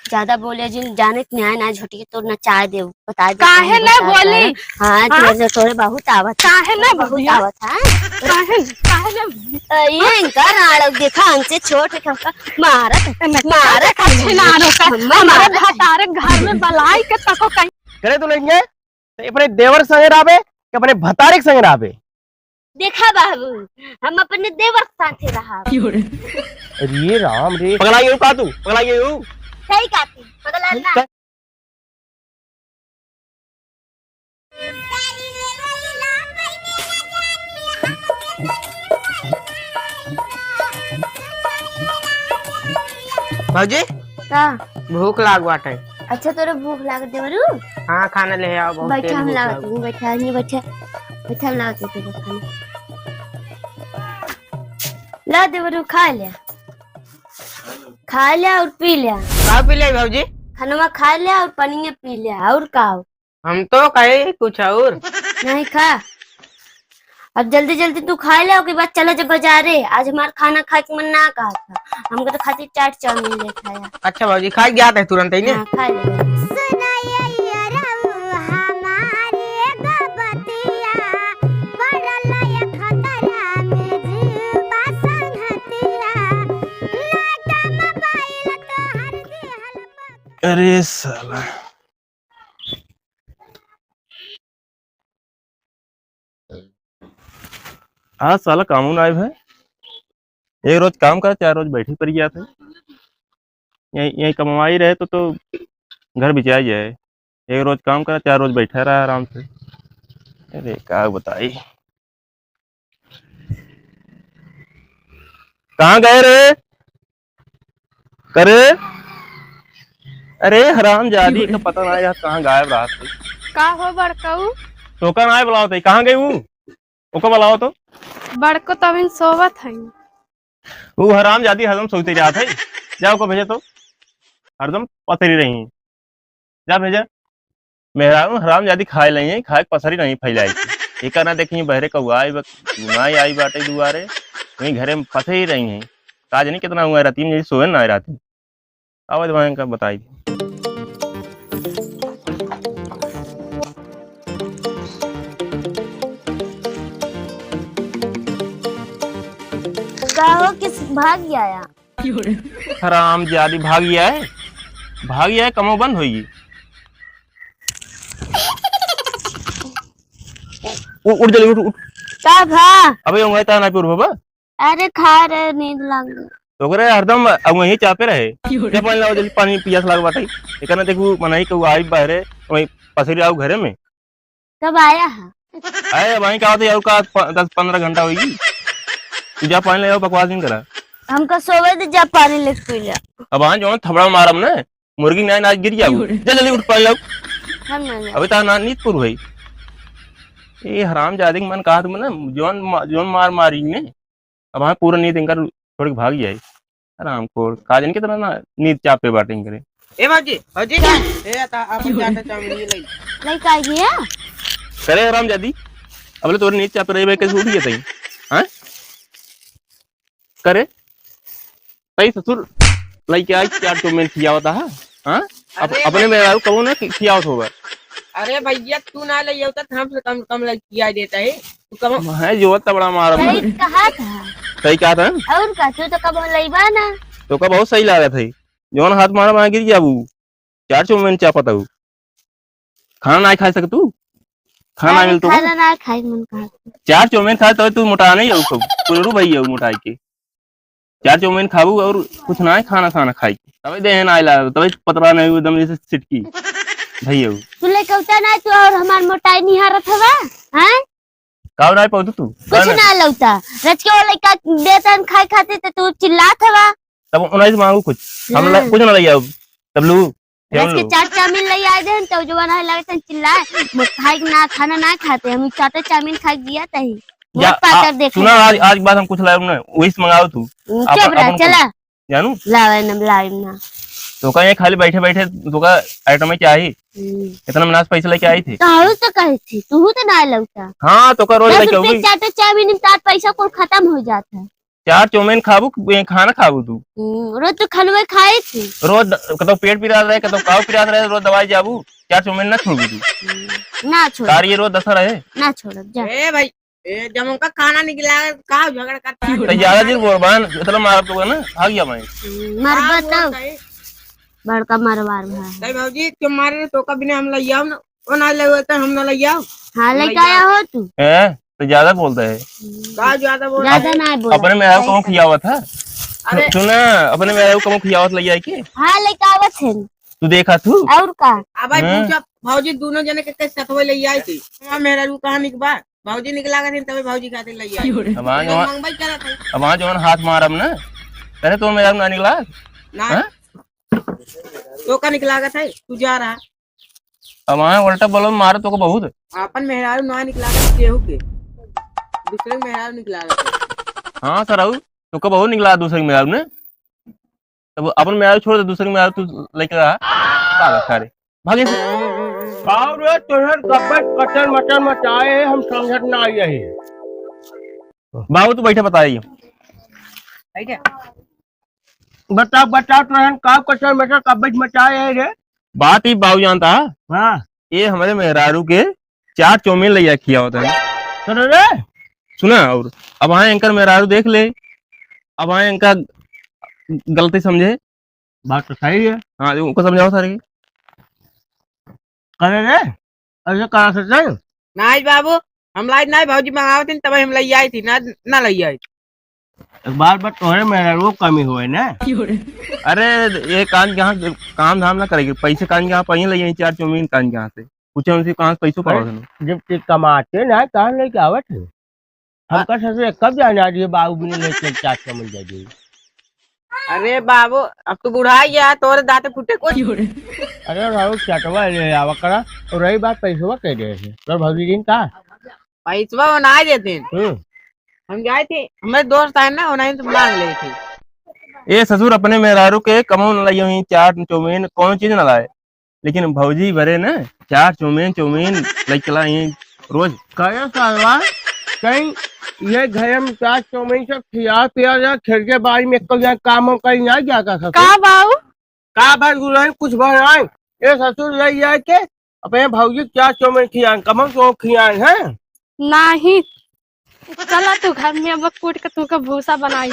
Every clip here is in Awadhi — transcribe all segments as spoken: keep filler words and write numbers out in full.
ज्यादा बोले जिन, जाने के न्याय ना झोटी के तोर नचाए देउ, बता दे। काहे तोरे ना बता बोली? दे। हाँ, हाँ? तोरे, तोरे बहुत आवत है। काहे ना बहुत बोली? आवत है। काहे, काहे ना बोली? अ, ये इनका राड़ो देखा, हमसे छोट है, हमका मारत, ए, मैं मारत है। अच्छे ना रहो का? हम्मा हमारे मारत है। भतारे घर में बलाई के तको कहीं। करे तो लेंगे, तो अपने देवर के संगे रहबे कि अपने भतारे के संगे रहबे? देखा बाबू, हम अपने देवर के साथे रहब। अरे राम रे, पगला गई हूँ का तू? पगला गई हूँ? सही कहती, पगला ना। का- भौजी, का? भूख लाग बाटे। अच्छा, तोरे भूख लाग देवरू? हाँ, खाना ले आओ, बहुत बैठा, तेज हम भूख लावत लाग। हई, बैठा, नहीं बैठा, बैठा, हम लावत हई तोरे खाना। ला देवरू, खा ले, खा ले और पी ले। का पी ले भौजी? खानवा खा ले और पनिया पी ले, और का हो? हम तो कहे कुछ और। नहीं खा। अब जल्दी जल्दी तू खाए ले, ओके बाद चला जा बाजारे। आज हमार खाना खाए के मन ना कहा था, हमको तो खातिर चाट चाउमीन ले खाया। अच्छा भौजी, खाए गया था तुरंत ही ने? हाँ, खा ले। सुनाइए रऊ हमारे गबतिया, पड़ल ये खतरा में जीव बा संगतिया, लाटा मोबाइल तोहर दिहल बा। अरे साला, आज साला कामो ना आए भाई। एक रोज काम करा, चार रोज बैठे पड़ गया था। यही, यही कमाई रहे तो, तो घर बिचा जाए। एक रोज काम करा, चार रोज बैठा रहा आराम से। अरे का बताई, कहाँ गए रे? करे, अरे हराम जादी, एक तो पता ना यार कहाँ गायब रहा थे। का हो बड़कऊ? तोका ना बुलावत है, कहाँ गई हूँ? ओका बुलाओ तो। बड़को तो अभी सोवत है। वो हराम जादी हरदम सोते जात है। जा ओका भेजे तो, हरदम पथरी रही। जा भेजा। मेहरारू हरामजादी खाए लई है, खाए के पसरी नहीं फैलाई। एका ना देखी बहरे कौआ आई बा-, ना आई बाटे दुआरे, वहीं घरे में फंसे ही रही हैं। का जानी कितना हुआ राती में, जैसे सोए ना आए राती। आवाज भाई का बताई दी। का हो, किस भाग गया? हराम जादी भाग गया है, भाग गया है, कमो बंद होई। उ-, उठ जल्दी, उठ, उठ। का भा? अबे, उंगई ता ना पे उठ बाबा। अरे, खा रहे, नींद लग गई। तो करे हरदम, अब वहीं चापे रहे। जा पानी लाओ, जल्दी पानी पियास लाग बाटे। एकरा देखू, मनई के आई बाहरे, वहीं पसरी आओ घरे में। कब आया है? अरे, वहीं का होते यार, का प-, दस पन्द्रह घंटा होई। तू जा पानी ले आओ, बकवास नहीं करा। हमका सोवे दे, जा पानी लेके पी ले। अब हाँ, जो थपड़ा मारब ना, मुर्गी नाय नाच गिर जाऊ। जा जल्दी उठ पानी लाओ। हम ना जाए। अबे तार ना नींद पूर होई। ए हराम जादे के मन कहा तुम ना, जोन मा-, जोन मार मारी ने। अब हाँ पूरा नींद इनकर छोड़ के भाग जाए। हराम खोर, का जाने कितना ना नींद चापे बाटे इनकरे। ए बाबूजी, बाबूजी, का? ए ता अपन चाटा चाउमीन ये ले। लइका आ गया? करे हराम जादी, अब ले तोरे नींद चापे रही भाई, कैसे उठ गया तई? हाँ? करे? तई ससुर लइके आई, चाट चाउमीन खियावता है, हाँ? अप-, अरे अपने भाई। मेहरारू कबो ना खि-, खियावत होगा। अरे भैया, तू ना ले आवता, तो हमसे कम, कम लइके खिया देता है। तू कब है जो तबड़ा मारब। सही कहा था। सही कहा था। और का, तू तो कबो लइबा ना। तो का बहुत सही लागत है। जौन हाथ मारा वहाँ गिर जाबू। चाट चाउमीन चापत हऊ। खाना ना खा सकतू? खाना ना अरे मिलतो। खाना ना खाए मन कहा। चाट चाउमीन खाए तो तू मोटा नहीं हो, कुलरू भाई हो मोटाई के। चाट चाउमीन खाबू और कुछ ना है, खाना साना खाई। तबे देह ना आइला, तबे पतला नहीं एकदम जैसे सिटकी। भैया। तू लेके उठा ना, तू और हमार मोटाई निहारत हवा, हैं? काव ना पाऊ तू? कुछ ना लौता। रच के वो लइका देतन खाए खातिर तो तू चिल्लात हवा। तब उन्हीं से मांगू कुछ। हम ला-, हाँ। कुछ ना ले आओ। तब लू, रच के चाट चाउमीन ले आए देन, तो जो बना है लगे तन चिल्लाए। मो-, खाए के ना, खाना ना खाते, हम चाटे चाउमीन खाए के दिया तही। बहुत या, पातर आ, देखे। सुना, आज, आज के बाद हम कुछ लाए ना, वही से मंगाओ तू। हम्म, आप, चुप रह, अपन चला। जानू? लावे ना, लावे ना। तो का ये खाली बैठे बैठे तो का आइटम में क्या ही? हम्म। इतना मेहनत पैसा लेके आई थी। तो हूँ तो कही थी, तू तो ना लौटा। हाँ, तो का रोज दस लेके रुपये आओगी? चाटे चाउमीन में सात पैसा कुल खत्म हो जाता है। चार चाउमीन खाबू, ए, खाना खाबू तू? हम्म, रोज तो खलुए खाई थी। रोज द-, कतौ पेट पिरात रहे, कतौ काऊ पिरात रहे, रोज दवाई जाबू, चार चाउमीन ना छोड़बू तू। हम्म, ना छोड़। तार ये रोज दशा रहे। ना छोड़ब, जा। ए भाई, ए, जब उनका खाना निकला, का झगड़ा करता है? तो ज्यादा देर बोल बहन, इतना मारब तो ना, भाग जा भाई। हम्म, मरबा हाँ, तो। बोलता है। बड़का मारवार भाई। नहीं भौजी, क्यों मारे रे? तोका बिना हम लइ आओ ना, वो ना ले होता, हम ना लइ आओ। हाँ, हम लइ लइ आओ। आया हो तू। हैं? तो ज्यादा बोलता है। का ज्यादा बोल ज्यादा रहे? ना बोल। अपने मेहरारू कमो खियावत है। अरे। सुना, अपने मेहरारू कमो खियावत लइ आई के? हाँ, लइ के आवत है। तू देखा तू? और का? अब भाई हाँ। पूछा, भौजी दोनों जने के, के सतवे लइ आई थी। हमार मेहरारू कहाँ निकबा? भौजी निकला के दिन तबे भौजी खातिर लइ आई। अब वहाँ जौन, मंगवाई करत है। अब वहाँ जौन हाथ मारब ना, अरे तो मेहरारू ना निकला? ना। हाँ? तोका निकलागत है, तू जा रहा। अब हाँ, उल्टा बोलो, मारो तोका बहुत। आपन मेहरारू ना निकलागत केहू के, दूसरे के मेहरारू निकलागत है। हाँ सरऊ, तोका बहुत निकला दूसरे के मेहरारू ने। तब अपन मेहरारू छोड़ दे, दूसरे के मेहरारू तू लेके रहा। पागल सारे, भागे से। बाबू रे, तोहर गब्बर कचर मचर मचाए है, हम समझत ना आई है। बाबू तू बैठे बताइए। बैठे। बताओ, बताओ, तोहन का कचर मचर कब्बे मचाए है रे? बात ही बाबू जानता है? हाँ। ये हमारे मेहरारू के चार चाउमीन लइया खियावत है। सुनो रे। सुना, और अब हाँ एंकर मेहरारू देख ले, अब हाँ एंका गलती समझे। बात तो सही है। हाँ, उनको समझाओ सारे के। करे रे, ऐसे कहाँ से चल? नाई बाबू, हम लाइट नाई, भौजी मंगावत थी, तब हम लइ आई थी, ना, ना लइ आई। एक बार बस तोहरे मेहरारू कमी होए ना। अरे, ये काम जहाँ, काम धाम ना करेगी, पैसे कान के यहाँ पाइए, ले यहीं चार चाउमीन कान के यहाँ से। पूछे उनसे कहाँ से पैसों पावत है? जब ते कमाते ना, कहाँ लेके आवत है? हमका ससुर कब जाने आज ये बाबू बिना लेके चार चाउमीन दे दी। अरे बाबू, अब तू बुढ़ा गया, तोरे दांत फूटे कुछ। अरे राहुल, चटवा ले आवा करा, और रही बात पैसवा के दे से, तोर भौजी दिन का? पैसवा वो ना देते। हम्म। हम जाए थे, हमारे दोस्त आए ना, उन्हें तो मांग ले थे। ए ससुर, अपने मेहरारू के कमो न लइयो ही, चाट चाउमीन, कौनो चीज न लाए, लेकिन भौजी बरे न चाट चाउमीन, चाउमीन लइके लाई रोज। कहे सालवा, कहीं ये घर में चाट चाउमीन सब खिया पिया जा, खेत के बाड़ी में एक काम हम कहीं ना जाता ससुर। का बाऊ? का भाई दुल्हन कुछ बनाए? ए ससुर ले जाए के अपने भौजी के चार चाउमीन खियान, कमल को खियान है? नाही। चला तू घर में अब कूट के तुमको भूसा बनाई।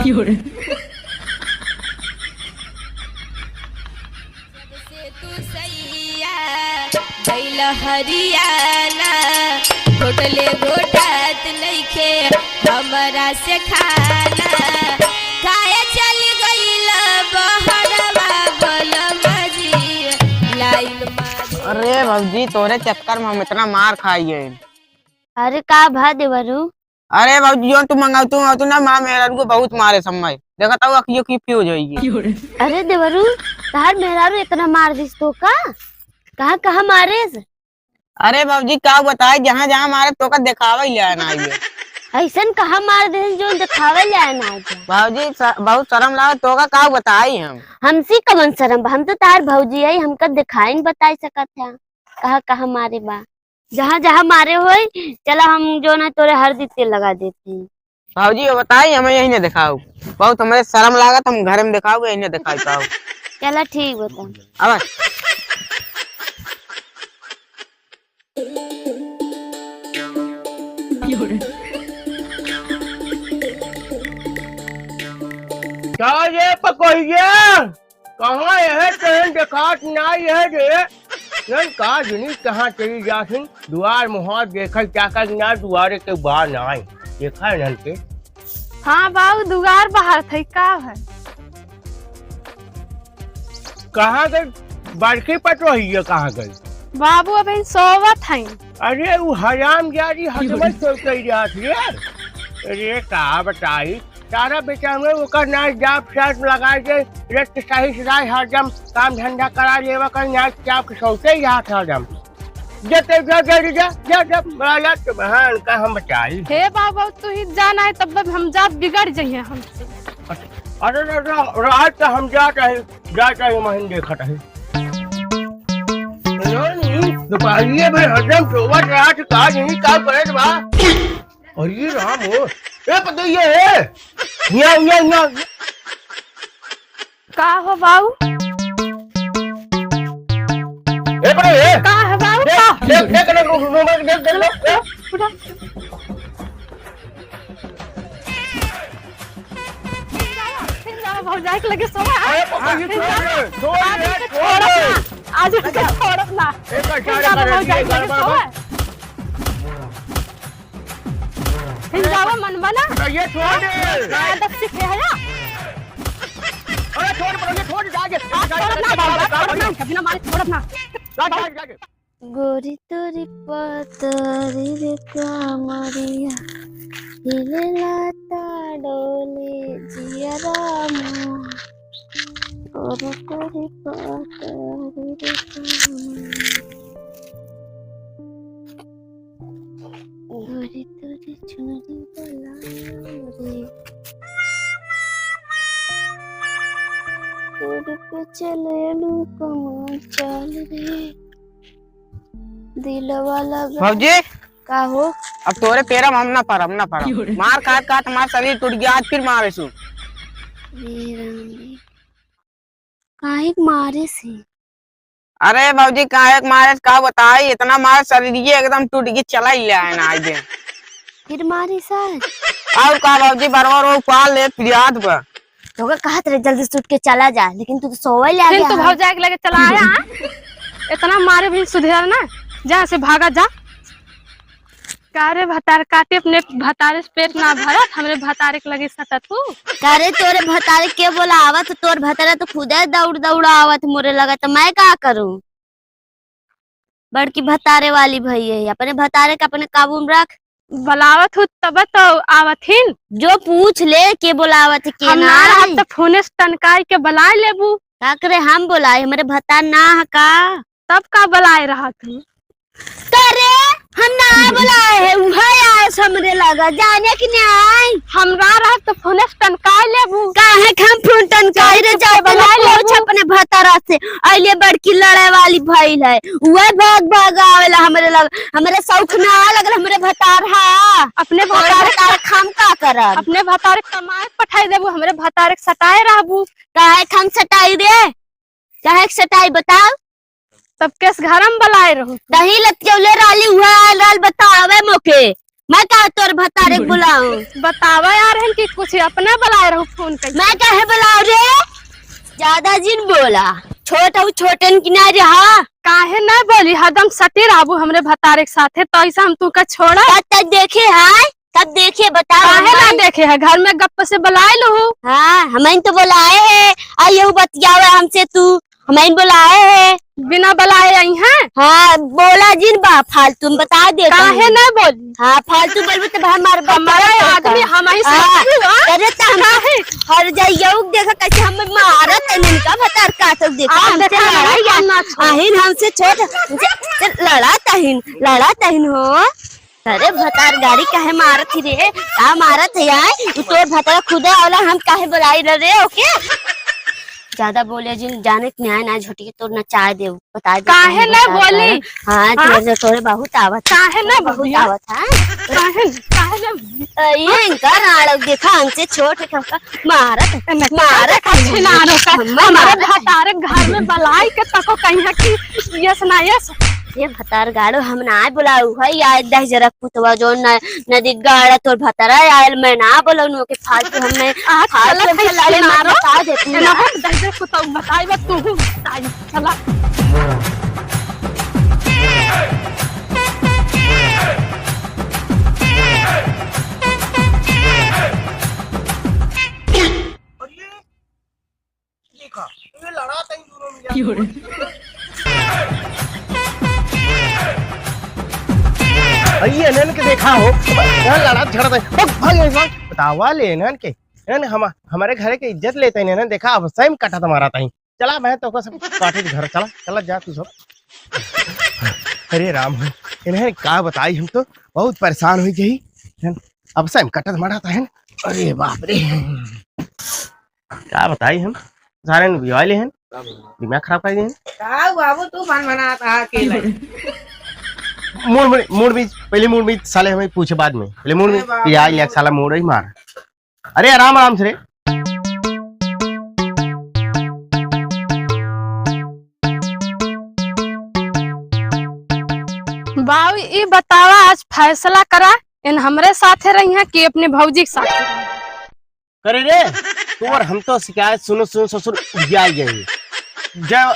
जब से तू सैया गइल हरियाणा, घोटले घोटात नइखे हमरा से खाना। काहे चल गइल बहरवा बोल मजी, लाइन मारे। अरे भौजी, तोरे चक्कर में हम इतना मार खाई है। अरे का भा देवरू? अरे भौजी, जौन तू मंगावतू, मंगावतू ना, माँ मेहरारू को बहुत मारे समय। देखत हूँ, अखियों की फ्यूज होइगी। अरे देवरू, तहार मेहरारू इतना मार दिस तो का? कहाँ, कहाँ मारेस? अरे भौजी, का बताई, जहाँ, जहाँ मारे तोका देखावे ले आना है। ऐसन कहाँ मार दे जौन देखावे ले आना है? भौजी, स-, बहुत शर्म लागे तोका, का बताई हम? हमसे कवन शर्म बा? हम तो तार भौजी है, हमका देखाई न बताई सकत है, कहाँ, कहाँ मारे बा। जहाँ जहाँ मारे होई, चला हम जौन है तोरे हरदी तेल लगा देती। भौजी, वो बताई, हमें यहीं ने देखाओ, बहुत हमें शर्म लागत, हम घर में देखाओ, यहीं ने देखाई पाओ। चला ठीक बता। अब का ये पकोइया? कहाँ यह ट्रेन देखात नाई है रे? नहीं का जनी कहाँ चली जाथिन? दुआर मुहार देखल चाकल ना, दुआरे के बाहर ना आई। देखा है नन के? हाँ बाबू, दुआर बाहर थे, का है? कहाँ गई? बड़की पटोहिया कहाँ गई? बाबू अभी सोवत हैं। अरे वो हराम जारी हजमत सोई कही जात रे। अरे का बताई, सारा बेचारे ओकर नाच जाप साथ लगाए के रक्त सही सदाई हरदम काम धंधा करा लेवा कर नाच जाप के सौते ही हाथ हरदम। जा, जा, जा, जा, जा, जा, जा, बड़ा लात के बहान का हम बचाई। हे बाबा, तू ही जाना है, तब हम जात बिगड़ जइहे हमसे। अरे, अरे, अरे, अरे, आज तो हम जात है, जात है, महीन देखत है। दोपहरिया में हरदम सोवत रहत, का नहीं, का करत बा? अरे राम हो, ए पतोहिया हे, हिया, हिया, हिया। का हो बाऊ? ए पतोहिया हे। का है बाऊ? देख, का? देख, देख, देख, देख, देख, देख, देख, देख। उठा। फिर जाओ, फिर जाओ, भौजाई के लगे सोवा। अरे, पतोहिया फिर छोड़ जाओ। दे, छोड़ आज दे, उनके छोड़ छोड़ब दे। ना, आज उनके छोड़ब ना। ए, फिर जाओ, भौजाई के लगे सोवा। फिर जावा मन बना। अरे ये छोड़ दे। आदत सीखे है ना। अरे छोड़, पतोहिया छोड़, जा के। आज छोड़ब ना बाबा, छोड़ब ना, कभी ना मारे, छोड़ब ना। जा, जा, जा के। गोरी तोरी पतरी रे कमरिया, हिले लाता डोले जियरा मोर। गोरी तोरी पतरी रे कमरिया। गोरी तोरी चुनरी वाला रे। गोरी पे चले लू कमर चाल रे। दिलवा लगा। भौजी, का हो? अब तोरे पेरम हम ना परम, ना परम। मार खात खात हमार शरीर टूट गया, आज फिर मारे सु। हे राम रे। काहे के मारे से? अरे भौजी, काहे के मारे से का बताई, इतना मार शरीर ये एकदम टूट गई, चला ही ले आए ना आज। फिर मारी सर। और का भौजी, बरवा रो पाल ले फिरियाद बा। तोके कहत रहे जल्दी से उठ के चला जा, लेकिन तू तो सोवे ले आ फिर गया तू है। भौजाई के लगे चला आया, हाँ? इतना मारे भी सुधर ना, जा से भागा जा। का रे भतार काटी, अपने भतारे से पेट ना भरत, हमरे भतारे के लगे सटत हूँ। का रे तोरे भतारे के बोलावत, तोर भतारे तो खुदे दौड़ दौड़ आवत मोरे लगे, तो मैं का करूँ? बड़की भतारे वाली भई है, अपने भतारे के अपने काबू में रख। बुलावत हूँ तब तो आवत हिन। जो पूछ ले के बोलावत के हम ना ना रहत है। तो फोने से टनकाई के बुलाए लेबू। का करे हम बोलाए, हमरे भतार ना है का? तब का बुलाए रहत हूँ? करे हम ना बोलाए है, उहे आए से हमरे लगा, जाने कि नहीं? हमरा रहत तो फोने से टनकाए लेबू। काहे के हम फोन टनकाई रे, चाहे जाते बुलाए ना पूछ लेबू। अपने भतारा से, अइले बड़की लड़ाई वाली भइल है, उहे भाग भाग आवेला हमरे लग, हमरे शौक ना लगल, हमरे भतार हा। अपने तोरे भतार भतार हम का करब? अपने भतार के कमाए के पठाई देबू, हमरे भतार के सटाए रहबू। काहे के हम सटाई रे? काहे के सटाई बताओ? तब केस घर में बुलाए रहू। तही लतियौले रहली, उहे आयल रहल बतावे मोके। मैं का तोर भतारे के बुलाऊं? बतावा यार, हम कि कुछ अपना बुलाए रहू फोन करके। मैं काहे बुलाऊं रे? ज्यादा जिन बोला। छोट हऊ, छोटन की ना रहा। काहे ना बोली, हरदम सटी रहबू हमरे भतारे के साथे, तो ऐसा हम तू का छोड़ा? तब तक देखे है, तब देखे, बताओ काहे ना हमन। देखे है, घर में गप्प से बुलाए लू। हाँ, हमन तो बुलाए है, आ यहू बतियावे हमसे तू। हमइन बोलाए है। बिना बोलाए आई हैं? हाँ, बोला जिन बा, फालतू में बता दे काहे तू। ना बोली? हाँ, फालतू बोलबू तो भाई मार हमारे बता आदमी देता। हम ही हाँ, सोचू, हाँ? अरे तो हम काहे? हर जाइयो, देखा कैसे हम मारत है इनका भतार काटल देखा, आप हमसे देखा लड़ाई हमारे है। ना छोड़। आहिन हमसे छोट, हमसे लड़ा तहिन, लड़ा तहिन हो। अरे भतार गाड़ी काहे मारत ही रे? का मारत है आय? उ तोर भतार खुदे आवला, हम काहे बोलाई रहे रे ओके? ज्यादा बोले जिन, जाने के न्याय ना झोटी के तोर नचाए दे, बता दे काहे काहे ना बोली? हाँ, हाँ? तोरे, तोरे बहुत आवत है। काहे ना बहुत बोली? आवत है। काहे, काहे ना बोली? अ, ये इनका राड़ो देखा, हमसे छोट है, हमका मारत, मारत है। छिनारो का, हमारे हमारे भतारे घर में बलाई के तको कहीं है कि यस ना यस। ये भतार गाड़ो हम ना बोलाऊ है, या दहिजरा पुतवा जो न-, नदी गाड़ा तोर भतारा आयल, मैं ना बोलाऊ नो के फालतू हम नहीं, आज फालतू चलत हम है लड़े मार मारो। बता देती है ना। ना, दहिजरा पुतवा बताई बा, तू बताई, चला। देखा, ये लड़ा तई दोनों में जाके। अरे ये नन के देखा हो, यहाँ लड़ा झगड़ा तई। भाग, भाग, भाग। बतावा ले नन के, नन हम, हमारे घरे के इज्जत लेते हैं नन, देखा अब सही में कटा तुम्हारा तई। चला मैं तो को सब काटे घर, चला, चला जा तू सब। अरे राम हो, इन्हें का बताई, हम तो बहुत परेशान होइ गई। अब से हम कटत मड़ाता है। अरे बाप रे, का बताई हम, सारे ने बिवाले हैं, दिमाग खराब कर दिए हैं। का बाबू तू भन भनात हा अकेले? मूड़, मूड़, मूड़ बीज, पहले मूड़ बीज, साले हमें पूछे बाद में, पहले मूड़ बीज, अरे बाप पिया रे। लिया साला मूड़ ही मार। अरे आराम, आराम से रे। बाऊ, ई बतावा, आज फैसला करा, इन हमरे साथे रही हैं कि अपने भौजी के साथे रही? करे रे, तोर हम तो शिकायत सुनो, सुनो ससुर, जाई गई। जब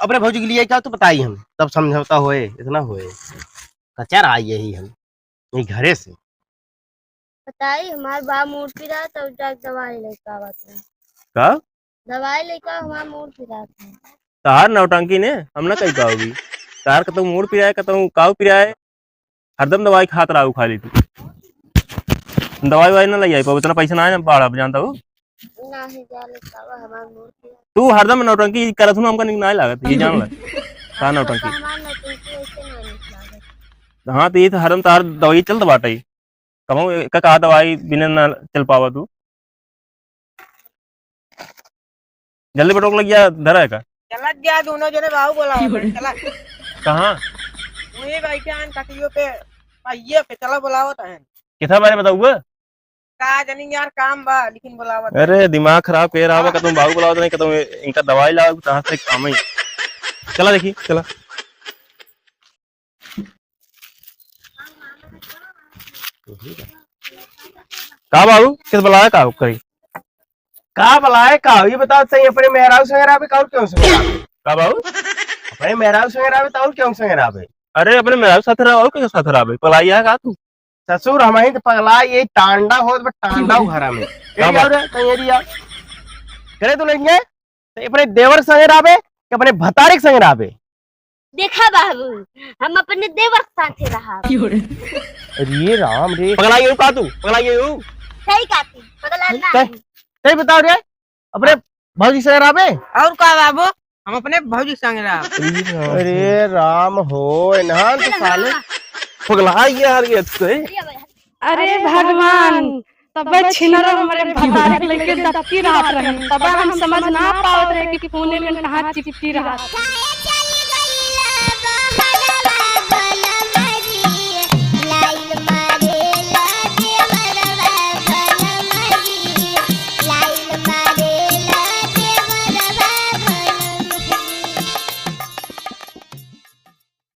अपने भौजी के लिए क्या तो बताई हम, तब समझौता होए, इतना होए। कचर आई यही हम, ये घरे से। बताई, हमार बा मूड़ पिरा, तब जाके दवाई लेके आवत है। का? दवाई लेके आओ, हमार मूड़ पिरात है। तहार नौटंकी ने हम ना कही पाओगी। तहार कतौ मूड़ पिराए, कतौ काऊ पिराए, हरदम दवाई खात रहा खाली तू। दवाई वाई ना ले आई पाओ, इतना पैसा ना है ना बाढ़, अब जानता हो। नहीं जा लेके आवा, हमार मूड़ पिरात। तू हरदम नौटंकी करत हूँ, हमका निक ना लागत, ये जान ले। का नौटंकी? हमार नौटंकी ऐसे ना निक लागत। हाँ, तो ये तो हरदम तार दवाई चलत बाटे। कहूँ एक का दवाई बिना ना चल पावा तू। जल्दी बटोक लग गया, धरा है का? चलत जा दोनों जने बाबू बोलावत है, चला। कहाँ? वही बैठे हैं कटियो पे, पहिए पे, चला बोलावत है। किथा बारे बताऊँ बे? का जानी यार, काम बा, लेकिन बोलावत है। अरे दिमाग खराब कर रहा बा, कतौ बाबू बोलावत नहीं, कतौ इनका दवाई लाओ, कहाँ से काम है? चला देखी, चला। का बाबू, किस बलाए का करी? का बलाए का? ये बताओ सही, अपने मेहरारू संगे रहबे का और क्यों संगे रहबे? का बाबू? अपने मेहरारू संगे रहबे तो और क्यों संगे रहबे? अरे अपने मेहरारू साथ रहो, और क्यों साथ रहबे? पगलाइया है का तू? ससुर, हम ही तो पगला, ये टांडा होत बा, टांडा घरा में। का एरिया बात? रे, तई एरिया। करे तो लेंगे, तो अपने देवर संगे रहबे कि अपने भतारे के संगे रहबे? देखा बाबू, हम अपने देवर के साथे रहब। अरे राम रे। पगला गई का तू? पगला गई? सही कहती, पगला ना। सही, सही बताओ रे, अपने भौजी संगे रहबे? और का बाबू, हम अपने भौजी संगे रहब। अरे राम हो, इन्हान तो साले पगला गया यार ये तो। अरे भगवान, तबे छिनरो हमरे भतारे के लेके दबकी रहत रहे, तबे हम समझ ना पावत रहे कि फोने में कहाँ चिपकी रहत।